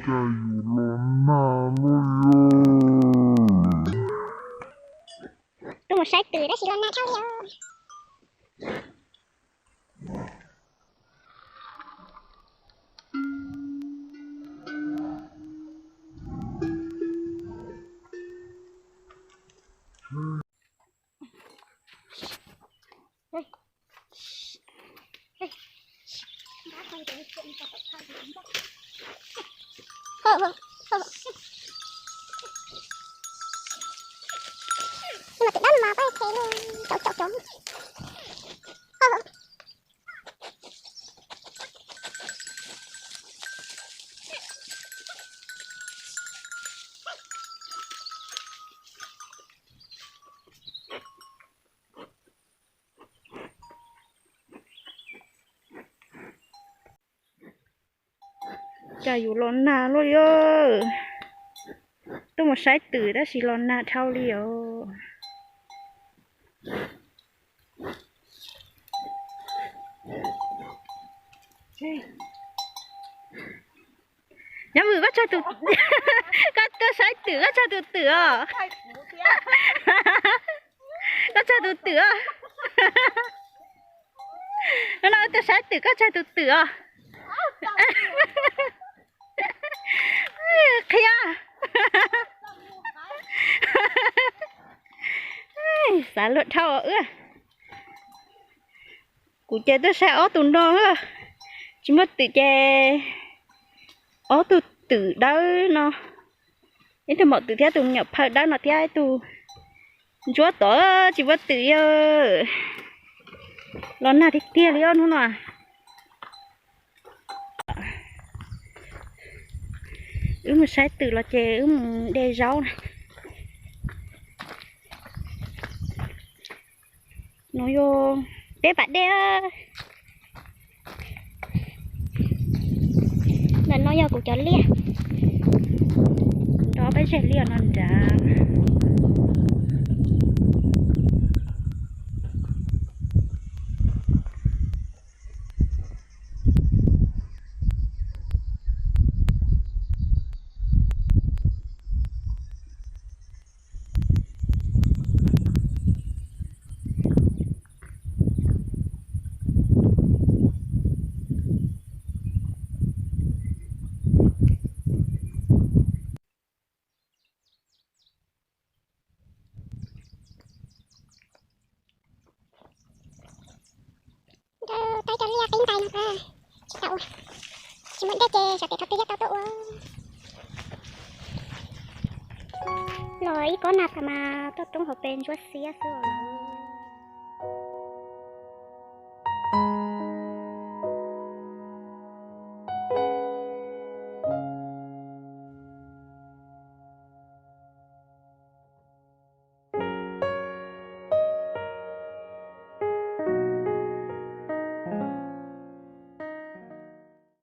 Cas yus los nag luaj li. Tuaj mus saib twm tab sis los nag dhau li os. Cas yus los nag luaj li. Tuaj mus saib twm tab sis los nag dhau li os. Nyob Vwm, koj, koj tuaj saib twm koj tsaug tus twm os. Koj tsaug tus twm os. Hnub no wb tuaj saib twm koj tsaug tus twm os. Qhia. Xav luag dhau wb. Kuv ces tuaj saib ob tug no, tsis muaj twm ces ob tug twm dawb no, ib tug maum twm thiab tus me nyuam phaw dawb no thiab ib tug ntsuab tod tsis muaj twm yog. Los nag tiag tiag li os hnub no. Wb mus saib twm los ces wb mus de zaub na. No yog peb pas dej. Ntawm no yog kuv cov liaj. Kuv nrog peb zej liaj no nrad. Rau tau cov liaj qib ntais no, tsis tau ua, tsis muaj dej ces xyov tes thov twg yuav tau tuaj ua. Los ib kob nag tas mas tuaj roob hauv pes ntsuab xiab xwb.